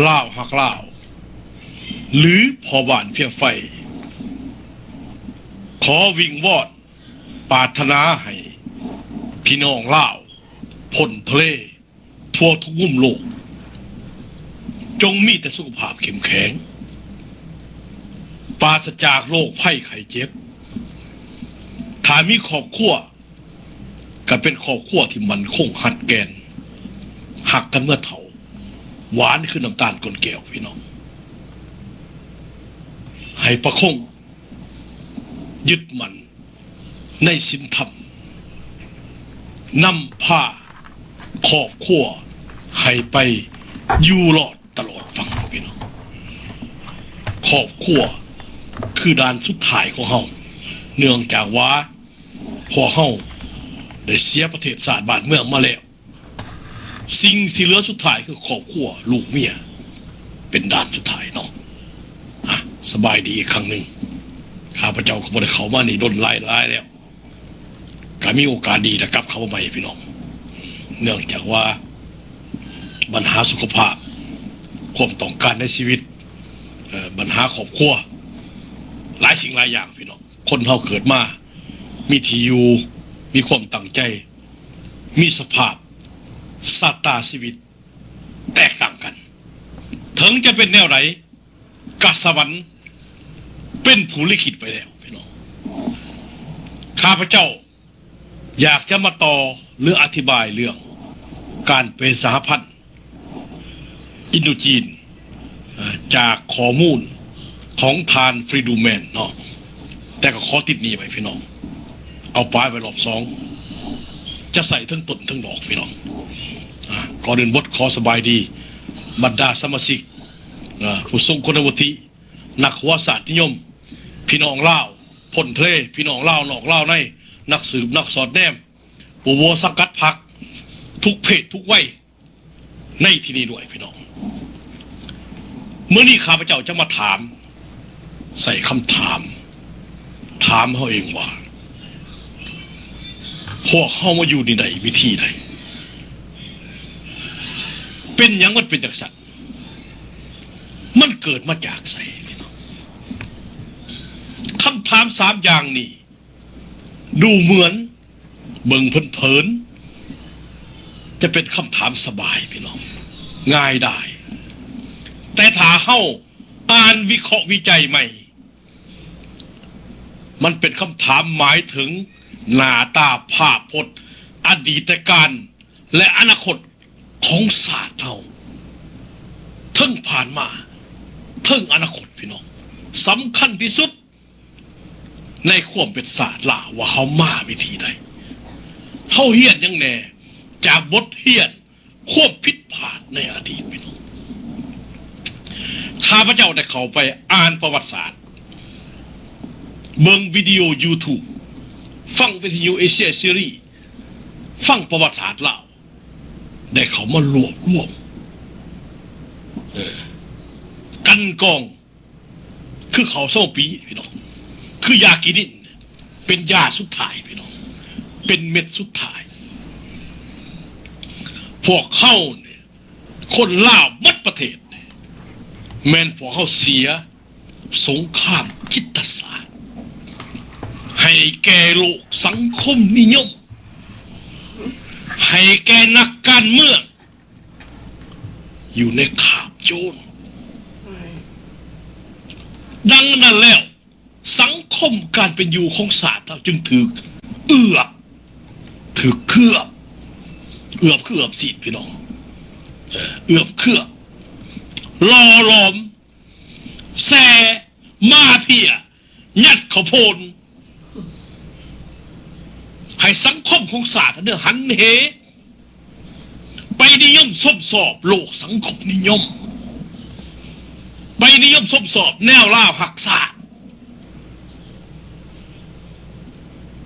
ລາວຮັກລາວ ຫຼື ພໍ່ບ້ານເຟຍໄຟ ຂໍວິງວອນປາດຖະໜາໃຫ້ພີ່ນ້ອງລາວພົ້ນທະເລ ທົ່ວທຸກມຸມໂລກ ຈົ່ງມີແຕ່ສຸຂະພາບເຂັ້ມແຂງ ປາສະຈາກໂລກໄພໄຂ້ເຈັບ. ຖ້າມີຄອບຄົວ ກໍເປັນຄອບຄົວທີ່ໝັ້ນຄົງຮັດແກ່ນ ຮັກກັນເມື່ອເຖົ້າ ຫວານຄືນ້ຳຕານກົ້ນແກ້ວ ພີ່ນ້ອງ. ໃຫ້ປະຄົງ ຍຶດໝັ້ນໃນສິນທຳ ນຳພາຄອບຄົວໃຫ້ໄປຢູ່ລອດຕະຫຼອດຝັ່ງ ພີ່ນ້ອງ. ຄອບຄົວຄືດ່ານສຸດທ້າຍຂອງເຮົາ ເນື່ອງຈາກວ່າພວກເຮົາໄດ້ເສຍປະເທດຊາດບ້ານເມືອງມາແລ້ວ. ສິ່ງທີ່ເຫຼືອສຸດທ້າຍຄືຄອບຄົວລູກເມຍ ເປັນດ່ານສຸດທ້າຍເນາະ. ອ່ະ ສະບາຍດີອີກຄັ້ງໜຶ່ງ. ຂ້າພະເຈົ້າກໍບໍ່ໄດ້ເຂົ້າມານີ້ດົນຫຼາຍໆແລ້ວ ກໍມີໂອກາດດີໄດ້ກັບເຂົ້າມາໃໝ່ ພີ່ນ້ອງ. ເນື່ອງຈາກວ່າບັນຫາສຸຂະພາບ, ຄວາມຕ້ອງການໃນຊີວິດ, ເອີ ບັນຫາຄອບຄົວ, ຫຼາຍສິ່ງຫຼາຍຢ່າງ ພີ່ນ້ອງ. ຄົນເຮົາເກີດມາມີທີ່ຢູ່, ມີຄວາມຕັ້ງໃຈ, ມີສະພາບຊະຕາຊີວິດແຕກຕ່າງກັນ. ເຖິງຈະເປັນແນວໃດ ກະສະຫວັນເປັນຜູ້ລິຂິດໄວ້ແລ້ວ ພີ່ນ້ອງ. ຂ້າພະເຈົ້າຢາກຈະມາຕໍ່ ຫຼື ອະທິບາຍເລື່ອງການເປັນສະຫະພັນອິນໂດຈີນ ເອີ ຈາກຂໍ້ມູນຂອງທ່ານ Friedman ເນາະ. ແຕ່ກໍຂໍຕິດໜີ້ໄວ້ ພີ່ນ້ອງ, ເອົາປາຍໄວ້ລອບສອງ ຈະໃສ່ເທິງຕົ້ນເທິງດອກ ພີ່ນ້ອງ. ອາ ກ່ອນອື່ນໝົດ ຂໍສະບາຍດີບັນດາສະມາຊິກ ເອີ ຜູ້ຊົງຄຸນວຸດທິ, ນັກຫົວຊາດນິຍົມ, ພີ່ນ້ອງລາວພົ້ນທະເລ, ພີ່ນ້ອງລາວນອກລາວໃນ, ນັກສືບນັກສອດແນມ, ຜູ້ບໍ່ສັງກັດພັກ, ທຸກເພດທຸກໄວໃນທີ່ນີ້ດ້ວຍ ພີ່ນ້ອງ. ມື້ນີ້ຂ້າພະເຈົ້າຈະມາຖາມ, ໃສ່ຄຳຖາມ, ຖາມເຮົາເອງວ່າ ພວກເຮົາມາຢູ່ນີ້ໄດ້ວິທີໃດ? ເປັນຫຍັງມັນເປັນຈັ່ງຊັ້ນ? ມັນເກີດມາຈາກໃສ ພີ່ນ້ອງ? ຄຳຖາມສາມຢ່າງນີ້ ດູເໝືອນເບິ່ງເຜິນໆ ຈະເປັນຄຳຖາມສະບາຍ ພີ່ນ້ອງ, ງ່າຍດາຍ. ແຕ່ຖ້າເຮົາອ່ານວິເຄາະວິໄຈໃໝ່, ມັນເປັນຄຳຖາມໝາຍເຖິງໜ້າຕາ, ພາບພົດ, ອະດີດຕະການ ແລະ ອະນາຄົດຂອງຊາດເຮົາ, ເຖິງຜ່ານມາ, ເຖິງອະນາຄົດ ພີ່ນ້ອງ. ສຳຄັນທີ່ສຸດໃນຄວາມເປັນຊາດລາວວ່າເຮົາມາວິທີໃດ, ເຮົາຮຽນຫຍັງແດ່ຈາກບົດຮຽນ ຄວາມຜິດພາດໃນອະດີດ ພີ່ນ້ອງ. ຂ້າພະເຈົ້າໄດ້ເຂົ້າໄປອ່ານປະຫວັດສາດ, ເບິ່ງວິດີໂອຢູທູບ, ຟັງວິທະຍຸເອເຊຍເສລີ, ຟັງປະຫວັດສາດລາວ, ໄດ້ເຂົ້າມາລວບລວມ, ເອີ, ກັ່ນກອງ ຄືເຂົ້າເຊົາປີ ພີ່ນ້ອງ, ຄືຢາກີນິນ, ເປັນຢາສຸດທ້າຍ ພີ່ນ້ອງ, ເປັນເມັດສຸດທ້າຍ. ພວກເຮົານີ້ ຄົນລາວໝົດປະເທດນີ້ ແມ່ນພວກເຮົາເສຍສົງຄາມຈິດຕະສາດ ໃຫ້ແກ່ໂລກສັງຄົມນິຍົມ, ໃຫ້ແກ່ນັກການເມືອງ ຢູ່ໃນຄາບໂຈນ. ດັ່ງນັ້ນແລ້ວ ສັງຄົມການເປັນຢູ່ຂອງຊາດເຮົາຈຶ່ງຖືກເອືອບ, ຖືກເຄືອບ, ເອືອບຄືເອືອບສີດ ພີ່ນ້ອງ, ເອີ, ເອືອບເຄືອບ, ຫຼໍ່ຫຼອມ, ແຊ່, ມາເພຍ, ຍັດເຂົ້າໂພນ, ໃຫ້ສັງຄົມຂອງຊາດເຮົາເດີ ຫັນເຫ ໄປນິຍົມຊົມຊອບໂລກສັງຄົມນິຍົມ, ໄປນິຍົມຊົມຊອບແນວລາວຮັກຊາດ,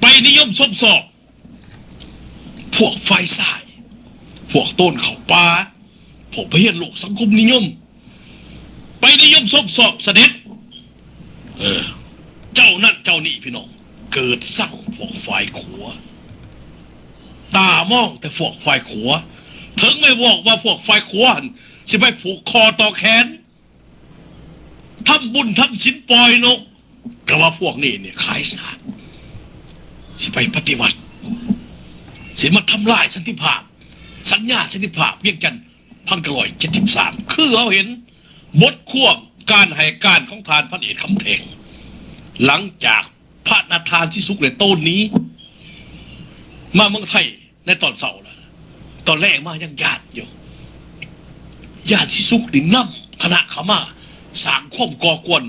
ໄປນິຍົມຊົມຊອບພວກຝ່າຍຊ້າຍ, ພວກໂຕນເຂົ້າປ່າ, ພວກປະເທດໂລກສັງຄົມນິຍົມ, ໄປນິຍົມຊົມຊອບສະເດັດ, ເອີ, ເຈົ້ານັ້ນເຈົ້ານີ້ ພີ່ນ້ອງ, ເກີດຊັງພວກຝ່າຍຂວາ, ຕາມອງແຕ່ພວກຝ່າຍຂວາ, ເຖິງແມ່ນບອກວ່າພວກຝ່າຍຂວາຫັ້ນ ຊິໄປຜູກຄໍຕໍ່ແຂນ ທຳບຸນທຳສິນ ປ່ອຍນົກ ກະວ່າພວກນີ້ນີ້ຂາຍຊາດ ຊິໄປປະຕິວັດ ຊິມາທຳລາຍສັນຕິພາບ ສັນຍາສັນຕິພາບວຽງຈັນ ພັນເກົ້າຮ້ອຍເຈັດສິບສາມ ຄືເຮົາເຫັນບົດຄວາມການໃຫ້ການຂອງທ່ານພັນເອກ ຄຳແທ່ງ ຫຼັງຈາກພະນາທານສີສຸກໄດ້ໂຕນໜີມາເມືອງໄທ ໃນຕອນເຊົ້ານະ ຕອນແລງມາຍັງຢ້ານຢູ່ ຢ້ານສີສຸກນີ້ນຳຄະນະເຂົ້າມາສ້າງຄວາມກໍ່ກວນ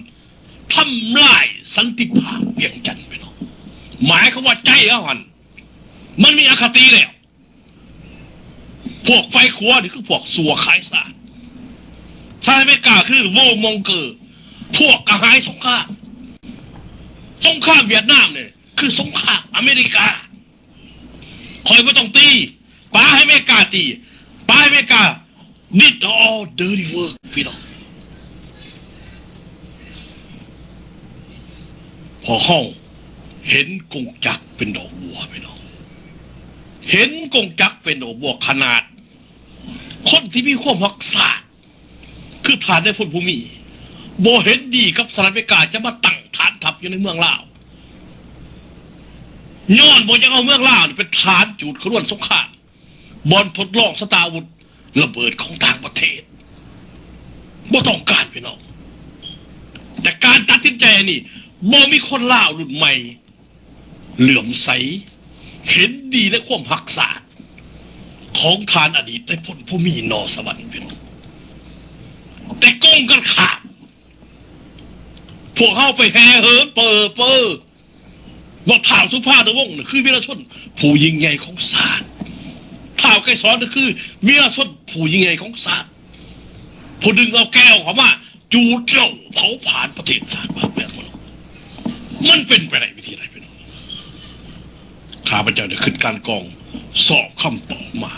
ທຳລາຍສັນຕິພາບວຽງຈັນ ພີ່ນ້ອງ. ໝາຍຄວາມວ່າໃຈເຮົາຫັ້ນ ມັນມີອະຄະຕິແລ້ວ. ພວກຝ່າຍຂວານີ້ຄືພວກຊົ່ວຂາຍຊາດ. ສະຫະລັດອາເມລິກາຄື War Monger ພວກກະຫາຍສົງຄາມ. ສົງຄາມຫວຽດນາມນີ້ຄືສົງຄາມອາເມລິກາ. ຂ້ອຍບໍ່ຕ້ອງຕີ ປະໃຫ້ອາເມລິກາຕີ ປະໃຫ້ອາເມລິກາ did all dirty work ພີ່ນ້ອງ. ພວກເຮົາເຫັນກົງຈັກເປັນດອກບົວ ພີ່ນ້ອງ ເຫັນກົງຈັກເປັນດອກບົວ. ຂະໜາດຄົນທີ່ມີຄວາມຮັກຊາດ ຄືທ່ານນາຍພົນ ພູມີ ບໍ່ເຫັນດີກັບສະຫະລັດອາເມລິກາຈະມາຕັ້ງຖານທັບຢູ່ໃນເມືອງລາວ ຍ້ອນບໍ່ຢາກເອົາເມືອງລາວນີ້ເປັນຖານຈູດຂະນວນສົງຄາມ ບ່ອນທົດລອງສະຕາວຸດລະເບີດຂອງຕ່າງປະເທດ ບໍ່ຕ້ອງການ ພີ່ນ້ອງ. ແຕ່ການຕັດສິນໃຈອັນນີ້ ບໍ່ມີຄົນລາວລຸ້ນໃໝ່ເຫຼື້ອມໃສ ເຫັນດີໃນຄວາມຮັກຊາດຂອງທ່ານອະດີດນາຍພົນ ພູມີ ນໍ ສະຫວັນ ພີ່ນ້ອງ. ແຕ່ກົງກັນຂ້າມ ພວກເຮົາໄປແຫ່ເຫີນເປີເປີວ່າທ້າວສຸພານຸວົງນັ້ນຄືວີລະຊົນຜູ້ຍິ່ງໃຫຍ່ຂອງຊາດ, ທ້າວໄກສອນນັ້ນຄືວີລະຊົນຜູ້ຍິ່ງໃຫຍ່ຂອງຊາດ, ຜູ້ດຶງເອົາແກ້ວເຂົ້າມາຈູດເຈົ້າເຜົາຜານປະເທດຊາດບ້ານເມືອງຂອງເຮົາ. ມັນເປັນໄປໄດ້ວິທີໃດ ພີ່ນ້ອງ? ຂ້າພະເຈົ້າໄດ້ຂຶ້ນການກອງສອບຄຳຕອບມາ,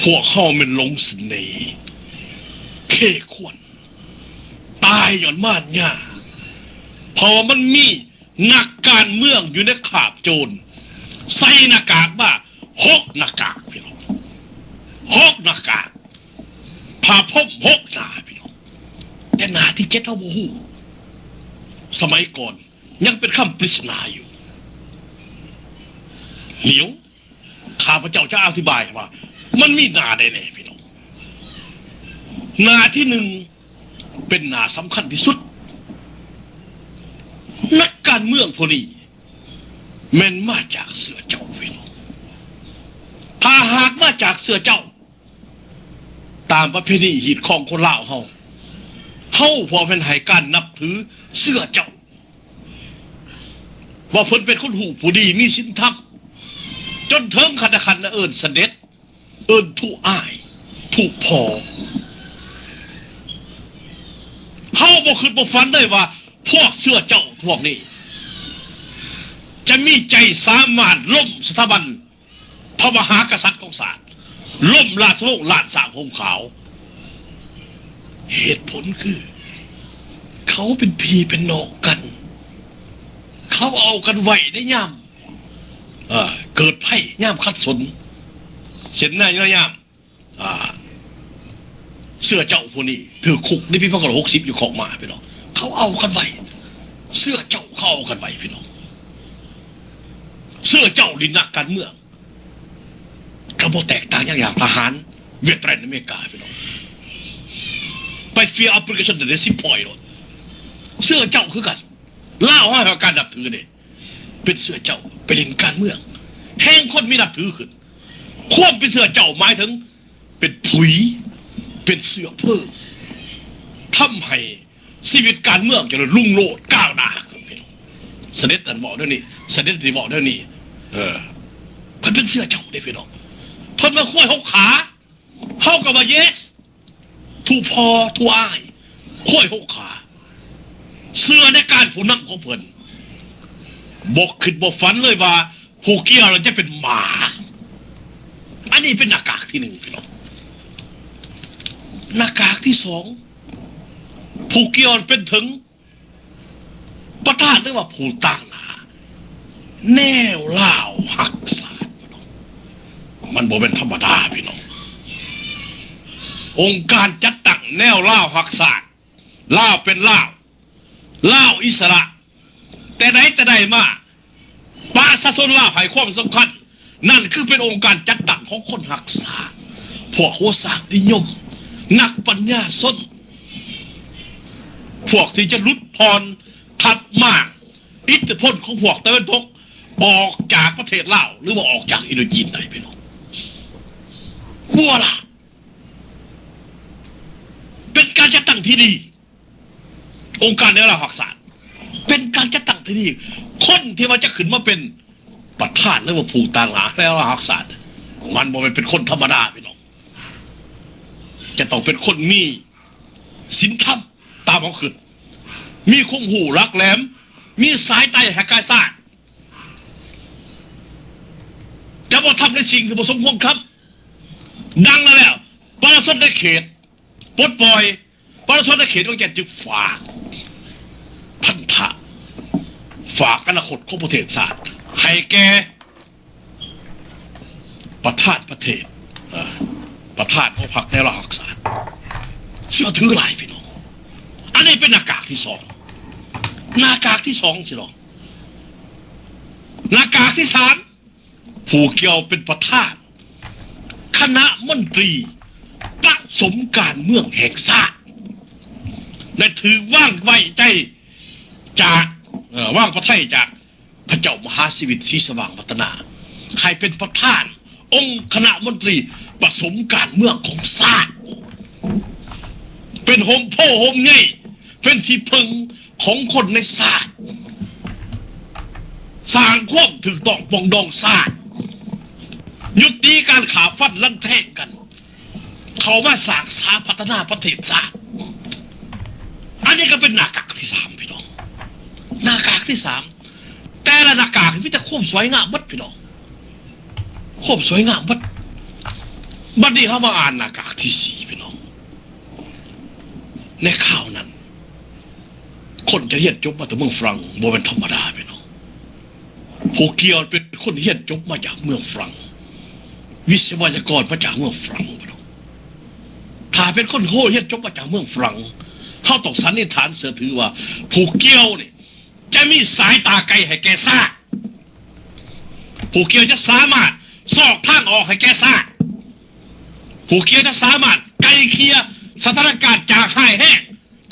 ພວກເຮົາແມ່ນຫຼົງສະເໜ່ເຄຄວນ ຕາຍຍ້ອນມານຍາ, ເພາະວ່າມັນມີນັກການເມືອງຢູ່ໃນຄາບໂຈນ ໃສ່ໜ້າກາກມາຫົກໜ້າກາກ ພີ່ນ້ອງ, ຫົກໜ້າກາກ, ພະພົມຫົກໜ້າ ພີ່ນ້ອງ, ແຕ່ໜ້າທີເຈັດເຮົາບໍ່ຮູ້. ສະໄໝກ່ອນຍັງເປັນຄຳປຣິດສະໜາຢູ່. ດຽວ ຂ້າພະເຈົ້າຈະອະທິບາຍວ່າມັນມີໜ້າໃດແດ່ ພີ່ນ້ອງ. ໜ້າທີໜຶ່ງ ເປັນໜ້າສຳຄັນທີ່ສຸດ. ນັກການເມືອງຜູ້ນີ້ແມ່ນມາຈາກເຊື້ອເຈົ້າ ພີ່ນ້ອງ. ຖ້າຫາກມາຈາກເຊື້ອເຈົ້າ, ຕາມປະເພນີຮີດຄອງຄົນລາວເຮົາ, ເຮົາພວກແມ່ນໃຫ້ການນັບຖືເຊື້ອເຈົ້າ ວ່າເພິ່ນເປັນຄົນຮູ້ຜູ້ດີມີສິນທຳ, ຈົນເຖິງຂັ້ນນະຂັ້ນນະເອີ້ນສະເດັດ, ເອີ້ນຜູ້ອ້າຍ, ຜູ້ພໍ່. ເຮົາບໍ່ຄິດບໍ່ຝັນເລີຍວ່າພວກເຊື້ອເຈົ້າພວກນີ້ຈະມີໃຈສາມາດລົ້ມສະຖາບັນ ພະມະຫາກະສັດຂອງຊາດ, ລົ້ມລາຊະວົງລ້ານຊ້າງຜົມຂາວ. ເຫດຜົນຄື ເຂົາເປັນພີ່ເປັນນ້ອງກັນ, ເຂົາເອົາກັນໄວ້ໃນຍາມ ເອີ ເກີດໄພ ຍາມຂັດສົນ, ເຊັ່ນໃນຍາມ ອ່າ ເຊື້ອເຈົ້າຜູ້ນີ້ຖືກຄຸກໃນປີພັນເກົ້າຮ້ອຍຫົກສິບຢູ່ຄອກໝາ ພີ່ນ້ອງ. ເຂົາເອົາກັນໄວ້, ເຊື້ອເຈົ້າເຂົາເອົາກັນໄວ້ ພີ່ນ້ອງ. ເຊື້ອເຈົ້ານີ້ນັກການເມືອງ ກໍບໍ່ແຕກຕ່າງຫຍັງຈາກທະຫານຫວຽດແຕນອາເມລິກາ ພີ່ນ້ອງ, ໄປເຟຍອອບລິເກຊັນແຕ່ສິບພອຍໂລດ. ເຊື້ອເຈົ້າຄືກັນ, ລາວເຮົາໃຫ້ການນັບຖືເດ້, ເປັນເຊື້ອເຈົ້າ, ໄປຫຼິ້ນການເມືອງ, ແຮ່ງຄົນມີນັບຖືຂຶ້ນ. ຄວາມເປັນເຊື້ອເຈົ້າໝາຍເຖິງ ເປັນຜຸຍ ເປັນເຊື້ອເພີງ ທຳໃຫ້ຊີວິດການເມືອງເຈົ້າລຸງໂລດກ້າວໜ້າຂຶ້ນ. ສະເດັດນັ້ນເວົ້າແນວນີ້, ສະເດັດນີ້ເວົ້າແນວນີ້. ເອີ ເພິ່ນເປັນເຊື້ອເຈົ້າເດ້ ພີ່ນ້ອງ. ເພິ່ນວ່າຄວາຍຫົກຂາ, ເຮົາກໍວ່າ ເຢສ ຜູ້ພໍ່ຜູ້ອ້າຍ, ຄວາຍຫົກຂາ. ເຊື່ອໃນການຜູ້ນຳຂອງເພິ່ນ, ບໍ່ຄິດບໍ່ຝັນເລີຍວ່າ ຜູ້ກ່ຽວນັ້ນຈະເປັນໝາ. ອັນນີ້ເປັນໜ້າກາກທີໜຶ່ງ ພີ່ນ້ອງ. ໜ້າກາກທີສອງ ຜູ້ກ່ຽວເປັນເຖິງປະທານ ຫຼືວ່າຜູ້ຕາງໜ້າແນວລາວຮັກຊາດ ພີ່ນ້ອງ. ມັນບໍ່ແມ່ນທຳມະດາ ພີ່ນ້ອງ. ອົງການຈັດຕັ້ງແນວລາວຮັກຊາດ, ລາວເປັນລາວ, ລາວອິດສະຫຼະ. ແຕ່ໃດແຕ່ໃດມາ ປະຊາຊົນລາວໃຫ້ຄວາມສຳຄັນ, ນັ້ນຄືເປັນອົງການຈັດຕັ້ງຂອງຄົນຮັກຊາດ, ພວກຫົວຊາດນິຍົມ, ນັກປັນຍາຊົນ, ພວກທີ່ຈະຫຼຸດຜ່ອນທັບມ້າງອິດທິພົນຂອງພວກຕາເວັນຕົກອອກຈາກປະເທດລາວ ຫຼືວ່າອອກຈາກອິນໂດຈີນໄດ້, ພີ່ນ້ອງ. ບົວລະ ເປັນການຈັດຕັ້ງທີ່ດີ. ອົງການແນວລາວຮັກຊາດ ເປັນການຈັດຕັ້ງທີ່ດີ. ຄົນທີ່ວ່າຈະຂຶ້ນມາເປັນປະທານ ຫຼືວ່າຜູ້ຕາງໜ້າແນວລາວຮັກຊາດ ມັນບໍ່ແມ່ນເປັນຄົນທຳມະດາ, ພີ່ນ້ອງ. ຈະຕ້ອງເປັນຄົນມີສິນທຳຕາມເອົາຂຶ້ນ, ມີຄວາມຮູ້ຫຼັກແຫຼມ, ມີສາຍໃຕ້ໃຫ້ແກ່ຊາດ. ຈະບໍ່ທຳໃນສິ່ງທີ່ບໍ່ສົມຄວນທຳ. ດັ່ງນັ້ນແລ້ວ ປະຊາຊົນໃນເຂດ ປົດປ່ອຍປະຊາຊົນໃນເຂດດວງຈັນ ຈຶ່ງຝາກພັນທະ, ຝາກອະນາຄົດຂອງປະເທດຊາດໃຫ້ແກ່ປະທານປະເທດ, ເອີ ປະທານຂອງພັກແນວລາວຮັກຊາດ. ເຊື່ອຖືຫຼາຍ, ພີ່ນ້ອງ. ອັນນີ້ເປັນໜ້າກາກທີສອງ. ໜ້າກາກທີສອງ, ພີ່ນ້ອງ. ໜ້າກາກທີສາມ ຜູ້ກ່ຽວເປັນປະທານຄະນະມົນຕີປະສົມການເມືອງແຫ່ງຊາດ ແລະ ຖືກວາງໄວ້ໃຈຈາກ, ເອີ, ວາງພະໄທຈາກພະເຈົ້າມະຫາຊີວິດ ສີສະຫວ່າງວັດທະນາ ໃຫ້ເປັນປະທານອົງຄະນະມົນຕີປະສົມການເມືອງຂອງຊາດ, ເປັນຮົ່ມໂພຮົ່ມໄຍ, ເປັນທີ່ເພິ່ງ ຂອງຄົນໃນຊາດ, ສ້າງຄວາມຖືກຕ້ອງປອງດອງຊາດ, ຍຸຕິການຂ້າຟັນລັນແທງກັນ, ເຂົ້າມາສ້າງສາພັດທະນາປະເທດຊາດ. ອັນນີ້ກໍເປັນໜ້າກາກທີສາມ, ພີ່ນ້ອງ. ໜ້າກາກທີສາມ, ແຕ່ລະໜ້າກາກມີແຕ່ຄວາມສວຍງາມເບິດ, ພີ່ນ້ອງ, ຄວາມສວຍງາມເບິດ. ບັດນີ້ເຮົາມາອ່ານໜ້າກາກທີສີ່, ພີ່ນ້ອງ. ໃນຄາວນັ້ນ ຄົນຈະຮຽນຈົບມາແຕ່ເມືອງຝຣັ່ງ ບໍ່ແມ່ນທຳມະດາ, ພີ່ນ້ອງ. ຜູ້ກ່ຽວເປັນຄົນຮຽນຈົບມາຈາກເມືອງຝຣັ່ງ, ວິສະວະຍາກອນມາຈາກເມືອງຝຣັ່ງ, ພີ່ນ້ອງ. ຖ້າເປັນຄົນໂຫຮຽນຈົບມາຈາກເມືອງຝຣັ່ງ, ເຮົາຕ້ອງສັນນິຖານເຊື່ອຖືວ່າ ຜູ້ກ່ຽວນີ້ຈະມີສາຍຕາໄກໃຫ້ແກ່ຊາດ. ຜູ້ກ່ຽວຈະສາມາດຊອກທາງອອກໃຫ້ແກ່ຊາດ. ຜູ້ກ່ຽວຈະສາມາດໄກ່ເກ່ຍສະຖານະການຈາກຮ້າຍແຮງ,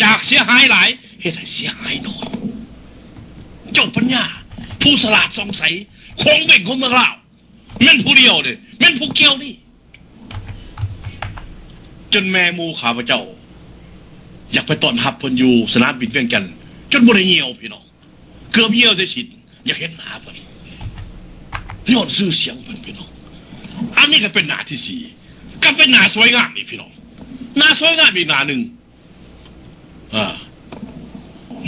ຈາກເສຍຫາຍຫຼາຍ ເຮັດໃຫ້ເສຍຫາຍໜ້ອຍ. ເຈົ້າປັນຍາ ຜູ້ສະຫຼາດສ່ອງໃສ ຂອງເວັງຂອງເມືອງລາວ ແມ່ນຜູ້ດຽວເດ້, ແມ່ນຜູ້ກ່ຽວນີ້. ຈົນແມ່ໝູ່ຂ້າພະເຈົ້າຢາກໄປຕ້ອນຮັບເພິ່ນຢູ່ສະໜາມບິນວຽງຈັນ ຈົນບໍ່ໄດ້ຍ່ຽວ, ພີ່ນ້ອງ. ເກືອບຍ່ຽວແຕ່ຊິນ ຢາກເຫັນໜ້າເພິ່ນ ຍ້ອນຊື່ສຽງເພິ່ນ, ພີ່ນ້ອງ. ອັນນີ້ກໍເປັນໜ້າທີສີ່, ກໍເປັນໜ້າສວຍງາມອີກ, ພີ່ນ້ອງ. ໜ້າສວຍງາມອີກໜ້າໜຶ່ງ. ເອີ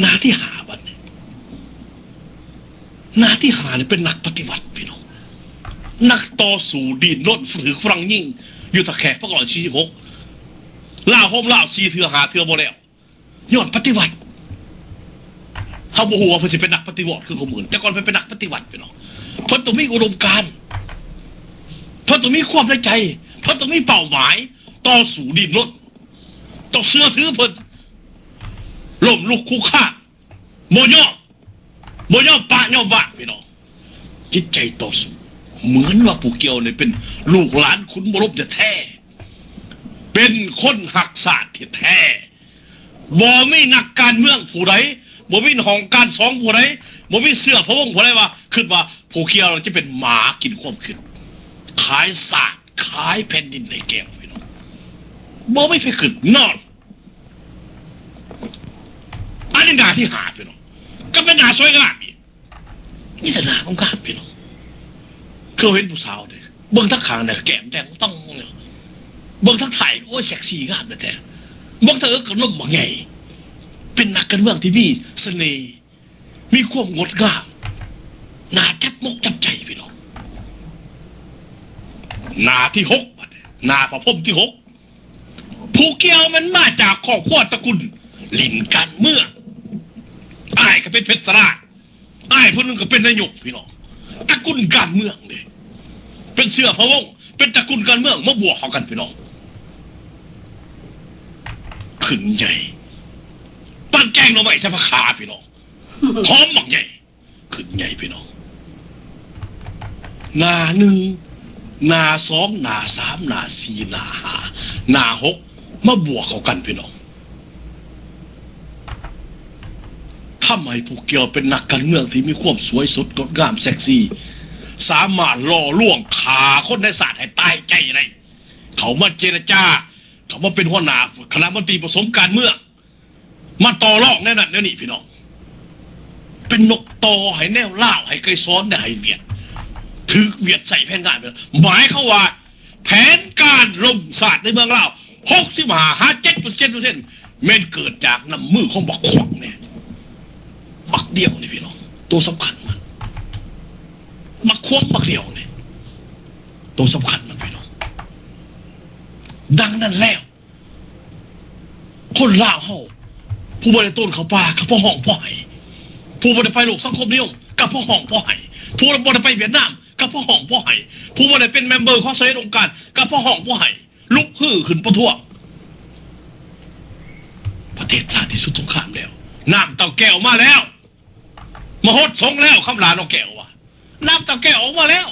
ໜ້າທີຫ້າບັດນີ້, ໜ້າທີຫ້ານີ້ເປັນນັກປະຕິວັດ, ພີ່ນ້ອງ. ນັກຕໍ່ສູ້ດີ້ນລົນ ຖືກຝຣັ່ງຍິງຢູ່ທ່າແຂກ ພັນເກົ້າຮ້ອຍສີ່ສິບຫົກ. ລາວໂຮມລາວສີ່ເທື່ອຫ້າເທື່ອບໍ່ແລ້ວ. ຍ້ອນປະຕິວັດ. ເຮົາບໍ່ຮູ້ວ່າເພິ່ນຊິເປັນນັກປະຕິວັດຄືຄົນອື່ນ, ແຕ່ກ່ອນເພິ່ນເປັນນັກປະຕິວັດ, ພີ່ນ້ອງ. ເພິ່ນຕ້ອງມີອຸດົມການ, ເພິ່ນຕ້ອງມີຄວາມໃນໃຈ, ເພິ່ນຕ້ອງມີເປົ້າໝາຍ, ຕໍ່ສູ້ດີ້ນລົນ, ຕ້ອງເຊື່ອຖືເພິ່ນ, ລົ້ມລຸກຄຸກຄານ, ບໍ່ຍອມ, ບໍ່ຍອມປະຍອມວາງ, ພີ່ນ້ອງ. ຈິດໃຈຕໍ່ສູ້, ເໝືອນວ່າຜູ້ກ່ຽວນີ້ເປັນລູກຫຼານຂຸນບໍລົມແທ້ໆ, ເປັນຄົນຮັກຊາດແທ້ໆ. ບໍ່ມີນັກການເມືອງຜູ້ໃດ, ບໍ່ມີຫ້ອງການສອງຜູ້ໃດ, ບໍ່ມີເຊື້ອພະວົງຜູ້ໃດວ່າ ຄິດວ່າຜູ້ກ່ຽວຈະເປັນໝາກິນຄວາມຄິດ, ຂາຍຊາດ ຂາຍແຜ່ນດິນໃຫ້ແກ່ ພີ່ນ້ອງ. ບໍ່ມີໃຜຄິດນອນ. ອັນນີ້ໜ້າທີຫ້າ, ພີ່ນ້ອງ, ກໍເປັນໜ້າສວຍງາມອີກ. ມີແຕ່ໜ້າງາມໆ, ພີ່ນ້ອງ. ຄືເຫັນຜູ້ສາວເດ້, ເບິ່ງທາງຂ້າງນີ້ແກ້ມແດງຕ້ອງ, ເບິ່ງທາງທ້າຍ, ໂອ້ຍ ເຊັກຊີງາມແທ້ໆ. ເບິ່ງທາງເອິກກໍນົມບັກໃຫຍ່. ເປັນນັກການເມືອງທີ່ມີສະເໜ່, ມີຄວາມງົດງາມ, ໜ້າຈັບມົກຈັບໃຈ, ພີ່ນ້ອງ. ໜ້າທີຫົກ, ບັດນີ້ ໜ້າພະພົມທີຫົກ. ຜູ້ກ່ຽວມັນມາຈາກຄອບຄົວຕະກຸນຫຼິ້ນການເມືອງ. ອ້າຍກໍເປັນເພັດສະລາດ, ອ້າຍຜູ້ໜຶ່ງກໍເປັນນາຍົກ, ພີ່ນ້ອງ. ຕະກຸນການເມືອງເດ້, ເປັນເຊື້ອພະວົງ, ເປັນຕະກຸນການເມືອງມາບວກເຂົ້າກັນ, ພີ່ນ້ອງ. ຂຶ້ນໃຫຍ່ ປານແກງໜໍ່ໄມ້ໃສ່ຜັກຂ່າ ພີ່ນ້ອງ ຫອມບັກໃຫຍ່ ຂຶ້ນໃຫຍ່ ພີ່ນ້ອງ. ໜ້າໜຶ່ງ ໜ້າສອງ ໜ້າສາມ ໜ້າສີ່ ໜ້າຫ້າ ໜ້າຫົກ ມາບວກເຂົ້າກັນ ພີ່ນ້ອງ ທຳໃຫ້ຜູ້ກ່ຽວເປັນນັກການເມືອງທີ່ມີຄວາມສວຍສົດ ງົດງາມ ເຊັກຊີ ສາມາດຫຼໍ່ລວງຂ້າຄົນໃນຊາດໃຫ້ຕາຍໃຈໄດ້ ເຂົ້າມາເຈລະຈາ ເຂົ້າມາເປັນຫົວໜ້າຄະນະມົນຕີປະສົມການເມືອງ ມາຕໍ່ລອງແນວນັ້ນແນວນີ້ ພີ່ນ້ອງ ເປັນນົກຕໍ່ໃຫ້ແນວລາວ ໃຫ້ໄກສອນ ແລະ ໃຫ້ຫວຽດ ຖືກຫວຽດໃຊ້ແຜນງານ. ໝາຍຄວາມວ່າ ແຜນການລົ້ມຊາດໃນເມືອງລາວ ຫົກສິບຫ້າຫາເຈັດສິບເຈັດເປີເຊັນ ແມ່ນເກີດຈາກນ້ຳມືຂອງບັກຂວັກນີ້ ບັກດຽວນີ້ ພີ່ນ້ອງ. ໂຕສຳຄັນມັນ ບັກຂວັກບັກດຽວນີ້ ໂຕສຳຄັນມັນ ພີ່ນ້ອງ. ດັ່ງນັ້ນແລ້ວ ຄົນລາວເຮົາ ຜູ້ບໍ່ໄດ້ໂຕນເຂົ້າປ່າ ກໍພໍຮ້ອງພໍໄຫ້, ຜູ້ບໍ່ໄດ້ໄປໂລກສັງຄົມນິຍົມ ກໍພໍຮ້ອງພໍໄຫ້, ຜູ້ບໍ່ໄດ້ໄປຫວຽດນາມ ກໍພໍຮ້ອງພໍໄຫ້, ຜູ້ບໍ່ໄດ້ເປັນແມມເບີຂອງຊາວເຮັດອົງການ ກໍພໍຮ້ອງພໍໄຫ້, ລຸກຮືຂຶ້ນປະທ້ວງ. ປະເທດຊາດທີ່ສຸດສົງຄາມແລ້ວ, ນ້ຳເຕົ້າແກ້ວມາແລ້ວ, ມະຫົດສົງແລ້ວ, ຄຳຫຼ້ານ້ອງແກ້ວວ່າ ນ້ຳເຕົ້າແກ້ວອອກມາແລ້ວ.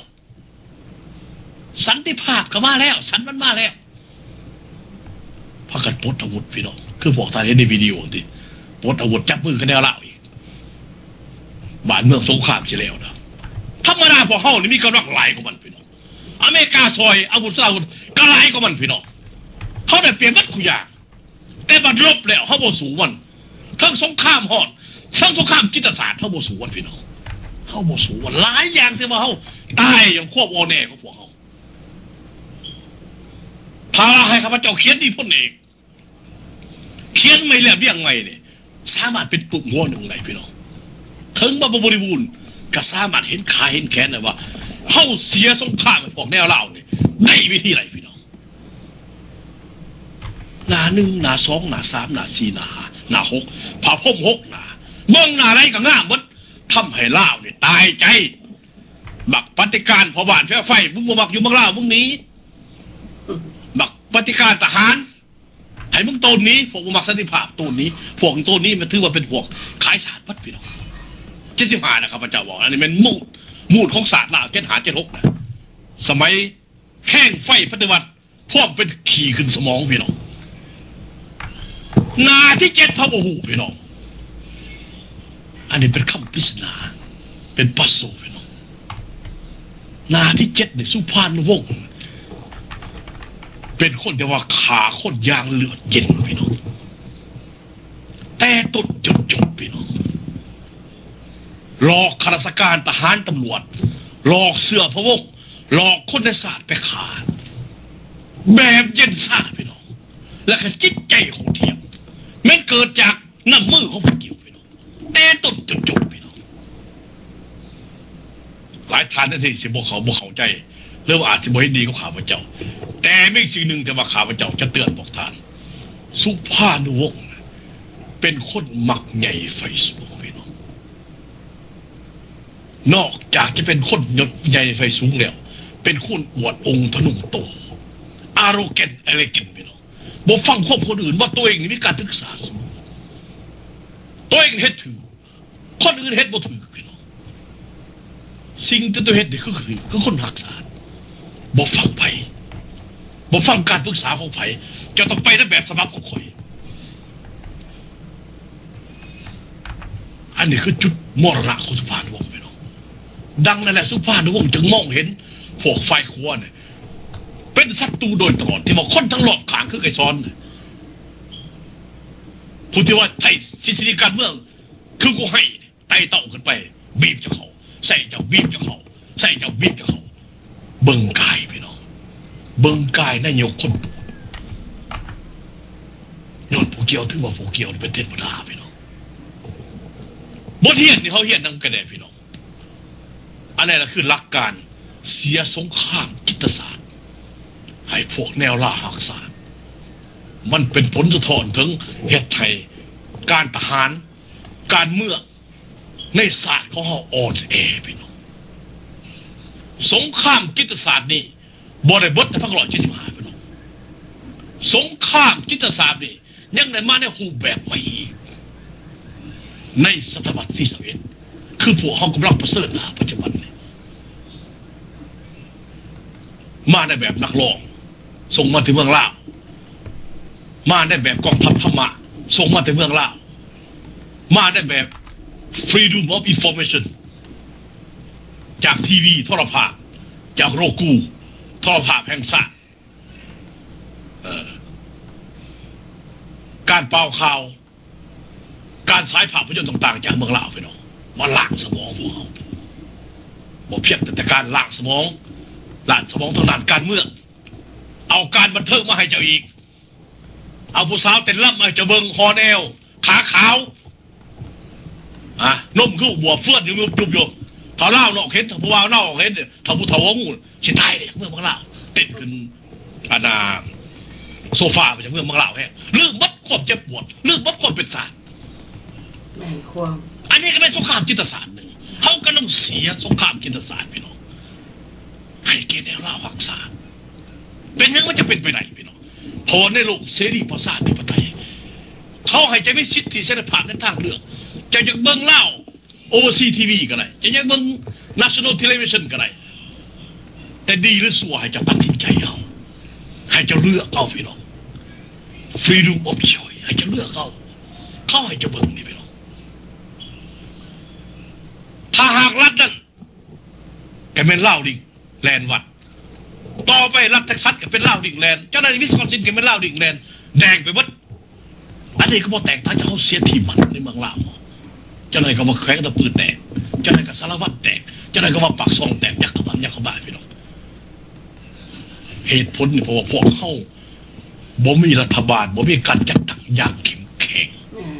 ສັນຕິພາບກໍມາແລ້ວ, ສັນມັນມາແລ້ວ. ພາກັນປົດອາວຸດ ພີ່ນ້ອງ, ຄືພວກທ່ານເຫັນໃນວິດີໂອຫັ້ນຕິ, ປົດອາວຸດ, ຈັບມືກັນແນວລາວອີກ. ບ້ານເມືອງສົງຄາມຊິແລ້ວນະ. ທຳມະດາພວກເຮົານີ້ມີກຳລັງຫຼາຍກວ່າມັນ ພີ່ນ້ອງ. ອາເມລິກາຊ່ອຍອາວຸດສາວຸດກໍຫຼາຍກວ່າມັນ ພີ່ນ້ອງ. ເຮົາໄດ້ປຽບໝົດຄູ່ຢ່າງ. ແຕ່ບັດລົບແລ້ວເຮົາບໍ່ສູ້ມັນ, ທັງສົງຄາມຮ້ອນ ທັງສົງຄາມຈິດປະສາດ ເຮົາບໍ່ສູ້ມັນ ພີ່ນ້ອງ. ເຮົາບໍ່ສູ້ມັນ. ຫຼາຍຢ່າງທີ່ວ່າເຮົາຕາຍຍ້ອນຄວາມອ່ອນແອຂອງພວກເຮົາ. ຖ້າວ່າໃຫ້ຂ້າພະເຈົ້າຂຽນນີ້ ພົນເອກ ຂຽນໃໝ່ແລ້ວລຽງໃໝ່ນີ້ ສາມາດເປັນປຶ້ມຫົວໜຶ່ງໄດ້ ພີ່ນ້ອງ. ເຖິງວ່າບໍ່ບໍລິບູນ ກໍສາມາດເຫັນຂາເຫັນແຂນໄດ້ວ່າ ເຮົາເສຍສົງຄາມໃຫ້ພວກແນວລາວນີ້ ໄດ້ວິທີໃດ ພີ່ນ້ອງ. ໜ້າໜຶ່ງ ໜ້າສອງ ໜ້າສາມ ໜ້າສີ່ ໜ້າຫ້າ ໜ້າຫົກ ຜ້າພົມຫົກໜ້າ, ເບິ່ງໜ້າໃດກໍງາມໝົດ. ທຳໃຫ້ລາວນີ້ຕາຍໃຈ. ບັກປະຕິການພໍ່ບ້ານແຟໄຟ, ມຶງບໍ່ມັກຢູ່ເມືອງລາວ ມຶງໜີ. ບັກປະຕິການທະຫານ, ໃຫ້ມຶງໂຕນໜີ. ພວກບໍ່ມັກສັນຕິພາບ ໂຕນໜີ. ພວກໂຕນໜີ ມັນຖືວ່າເປັນພວກຂາຍຊາດໝົດ ພີ່ນ້ອງ. ເຈັດສິບຫ້ານະ ຂ້າພະເຈົ້າເວົ້າ, ອັນນີ້ແມ່ນມູດ, ມູດຂອງຊາດລາວ ເຈັດຫ້າ ເຈັດຫົກນະ, ສະໄໝ ແຮງໄຟປະຕິວັດ ພວກເປັນຂີ້ຂຶ້ນສະໝອງ ພີ່ນ້ອງ. ໜ້າທີເຈັດ ເຮົາບໍ່ຮູ້ ພີ່ນ້ອງ. ອັນນີ້ເປັນຄຳປິດສະໜາ, ເປັນປັດໂຊ ພີ່ນ້ອງ. ໜ້າທີເຈັດນີ້ ສຸພານຸວົງ ເປັນຄົນທີ່ວ່າຂ້າຄົນຢ່າງເລືອດເຢັນ ພີ່ນ້ອງ. ແຕ່ຕົ້ນຈົນຈົບ ພີ່ນ້ອງ, ຫຼອກຂ້າລາຊະການ ທະຫານ ຕຳຫຼວດ, ຫຼອກເຊື້ອພະວົງ, ຫຼອກຄົນໃນຊາດໄປຂ້າ ແບບເຢັນຊາ ພີ່ນ້ອງ. ແລ້ວກໍຈິດໃຈໂຫດຫ້ຽມ ແມ່ນເກີດຈາກນ້ຳມືຂອງພວກເຈົ້າ ພີ່ນ້ອງ, ແຕ່ຕົ້ນຈົນຈົບ ພີ່ນ້ອງ. ຫຼາຍທ່ານທີ່ຊິບໍ່ເຂົ້າ, ບໍ່ເຂົ້າໃຈ ຫຼືວ່າອາດຊິບໍ່ເຫັນດີກັບຂ້າພະເຈົ້າ, ແຕ່ມີສິ່ງໜຶ່ງທີ່ວ່າຂ້າພະເຈົ້າຈະເຕືອນພວກທ່ານ. ສຸພານຸວົງເປັນຄົນມັກໃຫຍ່ໄຟສູງ ພີ່ນ້ອງ. ນອກຈາກຈະເປັນຄົນໃຫຍ່ໄຟສູງແລ້ວ ເປັນຄົນອວດອົງທະນົງໂຕ, ອາໂຣແກນ ເອເຣແກນ ພີ່ນ້ອງ. ບໍ່ຟັງຄວາມຄົນອື່ນ ວ່າຕົວເອງນີ້ມີການສຶກສາສູງ, ຕົວເອງເຮັດຖືກ ຄົນອື່ນເຮັດບໍ່ຖືກ ພີ່ນ້ອງ. ສິ່ງທີ່ຕົວເຮັດນີ້ຄືຖືກ ຄືຄົນຮັກຊາດ. ບໍ່ຟັງໃຜ, ບໍ່ຟັງການປຶກສາຂອງໃຜ, ເຈົ້າຕ້ອງໄປນຳແບບສະບັບຂອງຂ້ອຍ. ອັນນີ້ຄືຈຸດມໍລະນະຂອງສຸພານຸວົງ ພີ່ນ້ອງ. ດັ່ງນັ້ນແຫຼະ ສຸພານຸວົງຈຶ່ງມອງເຫັນພວກຝ່າຍຂວານີ້ ເປັນສັດຕູໂດຍຕະຫຼອດ, ທີ່ວ່າຄົນທັງລອບຂ້າງຄືໄກສອນ, ຜູ້ທີ່ວ່າໃຊ້ທິດສະດີການເມືອງຄືກູໄຮ ໄຕ່ເຕົ້າຂຶ້ນໄປ ບີບເຈົ້າເຂົ້າ ໃສ່ເຈົ້າ ບີບເຈົ້າເຂົ້າ ໃສ່ເຈົ້າ ບີບເຈົ້າເຂົ້າ. ເບິ່ງກາຍ ພີ່ນ້ອງ, ເບິ່ງກາຍນາຍົກຄົນໂປດ. ຍ້ອນຜູ້ກ່ຽວ ຖືວ່າຜູ້ກ່ຽວເປັນເທວະດາ ພີ່ນ້ອງ. ບົດຮຽນທີ່ເຮົາຮຽນນຳກັນແດ່ ພີ່ນ້ອງ. ອັນນັ້ນລະຄືຫຼັກການເສຍສົງຄາມຈິດປະສາດໃຫ້ພວກແນວລາວຮັກຊາດ. ມັນເປັນຜົນສະທ້ອນເຖິງເຮັດໃຫ້ການທະຫານ, ການເມືອງໃນຊາດຂອງເຮົາອ່ອນແອ ພີ່ນ້ອງ. ສົງຄາມຈິດປະສາດນີ້ບໍ່ໄດ້ເບິດໃນພັນເກົ້າຮ້ອຍເຈັດສິບຫ້າ ພີ່ນ້ອງ. ສົງຄາມຈິດປະສາດນີ້ ຍັງໄດ້ມາໃນຮູບແບບໃໝ່ອີກ ໃນສະຕະວັດທີຊາວເອັດ ຄືພວກເຮົາກຳລັງປະເຊີນໜ້າປັດຈຸບັນນີ້ ມາໃນແບບນັກຮ້ອງ ສົ່ງມາແຕ່ເມືອງລາວ, ມາໃນແບບກອງທັບທຳມະ ສົ່ງມາແຕ່ເມືອງລາວ, ມາໃນແບບ Freedom of Information ຈາກທີວີ ໂທລະພາບ, ຈາກໂຣກູ ໂທລະພາບແຫ່ງຊາດ, ເອີ ການປ່າວຂ່າວ, ການສາຍພາບພະຍົນຕ່າງໆ ຈາກເມືອງລາວ ພີ່ນ້ອງ ມາລ້າງສະໝອງພວກເຮົາ. ບໍ່ພຽງແຕ່ ແຕ່ການລ້າງສະໝອງ, ລ້າງສະໝອງທາງດ້ານການເມືອງ, ເອົາການບັນເທີງມາໃຫ້ເຈົ້າອີກ, ເອົາຜູ້ສາວເຕັ້ນລຳມາໃຫ້ເຈົ້າເບິ່ງ, ຫໍ່ແນວ, ຂາຂາວ, ອາ ນົມຄືບວບເຟືອນຢູ່ຍຸບໆຢູ່. ຖ້າລາວນອກເຫັນ, ຖ້າຜູ້ບ່າວລາວອອກເຫັນ, ຖ້າຜູ້ເຖົ້າຫົວງູ ຊິຕາຍເດ້ ເມືອງເມືອງລາວ ເຕັ້ນຂຶ້ນ ອັນນ່າ ໂຊຟາໄປຈາກເມືອງເມືອງລາວແຮງ. ລືມໝົດຄວາມເຈັບປວດ, ລືມໝົດຄວາມເປັນຊາດ. ແມ່ນຄວາມ ອັນນີ້ກໍແມ່ນສົງຄາມຈິດປະສາດໜຶ່ງ. ເຮົາກຳລັງເສຍສົງຄາມຈິດປະສາດ ພີ່ນ້ອງ. ໃຫ້ແກ່ແນວລາວຮັກຊາດ. ເປັນຫຍັງມັນຈະເປັນໄປໄດ້ ພີ່ນ້ອງ? ເພາະວ່າໃນໂລກເສລີປະຊາທິປະໄຕ ເຂົາໃຫ້ເຈົ້າມີສິດທິເສລີພາບໃນທາງເລືອກ. ເຈົ້າຢາກເບິ່ງລາວ Overseas ທີວີກໍໄດ້, ຈະຢາກເບິ່ງ National Television ກໍໄດ້, ແຕ່ດີຫຼືຊົ່ວໃຫ້ເຈົ້າຕັດສິນໃຈເອົາ, ໃຫ້ເຈົ້າເລືອກເອົາ ພີ່ນ້ອງ. Freedom of choice ໃຫ້ເຈົ້າເລືອກເອົາ. ເຂົາໃຫ້ເຈົ້າເບິ່ງນີ້ ພີ່ນ້ອງ. ຖ້າຫາກລັດນັ້ນ ກໍແມ່ນລາວລິງແລນວັດ, ຕໍ່ໄປລັດເທັກຊັສກໍເປັນລາວລິງແລນ, ເຈົ້າໜ້າທີ່ວິສຄອນຊິນກໍແມ່ນລາວລິງແລນ, ແດງໄປໝົດ. ອັນນີ້ກໍບໍ່ແຕກຕ່າງຈາກເຮົາເສຍທີ່ໝັ້ນໃນເມືອງລາວ. ເຈົ້າໜ້າທີ່ກໍວ່າແຂວງຕະປືແຕກ, ເຈົ້າໜ້າທີ່ກໍສາລະວັນແຕກ, ເຈົ້າໜ້າທີ່ກໍວ່າປາກຊ່ອງແຕກ, ຍັກເຂົ້າມາ, ຍັກເຂົ້າມາ ພີ່ນ້ອງ. ເຫດຜົນນີ້ເພາະວ່າພວກເຮົາບໍ່ມີລັດຖະບານ, ບໍ່ມີການຈັດຕັ້ງຢ່າງເຂັ້ມແຂງ, ແມ່ນ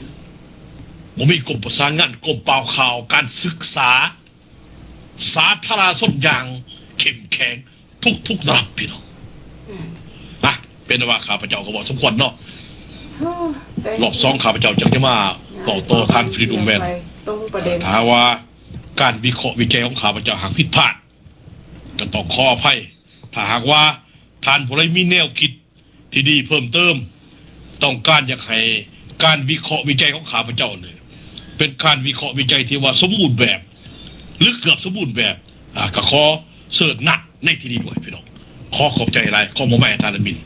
ບໍ່ມີກົມປະສານງານ, ກົມຂ່າວ, ການສຶກສາ, ສາທາລະນະຊົນຢ່າງເຂັ້ມແຂງທຸກໆລະດັບ ພີ່ນ້ອງ. ອືມ ນະ ເປັນວ່າຂ້າພະເຈົ້າກໍເວົ້າສົມຄວນເນາະ. ໂອ້ ແຕ່ ຮອບສອງຂ້າພະເຈົ້າຈັ່ງຈະມາເວົ້າຕໍ່ທ່ານ Freedom Man ເອີ ຖ້າຫາກວ່າການວິເຄາະວິໄຈຂອງຂ້າພະເຈົ້າຫາກຜິດພາດ ກໍຕ້ອງຂໍອະໄພ. ຖ້າຫາກວ່າທ່ານຜູ້ໃດມີແນວຄິດ ທີ່ດີເພີ່ມເຕີມ, ຕ້ອງການຢາກໃຫ້ການວິເຄາະວິໄຈຂອງຂ້າພະເຈົ້ານີ້ ເປັນການວິເຄາະວິໄຈທີ່ວ່າສົມບູນແບບ ຫຼື ເກືອບສົມບູນແບບ, ອາ ກໍຂໍເຊີນນະໃນທີ່ນີ້ດ້ວຍ ພີ່ນ້ອງ. ຂໍຂອບໃຈຫຼາຍ, ຂໍມອບໃຫ້ທ່ານແອດມິນ.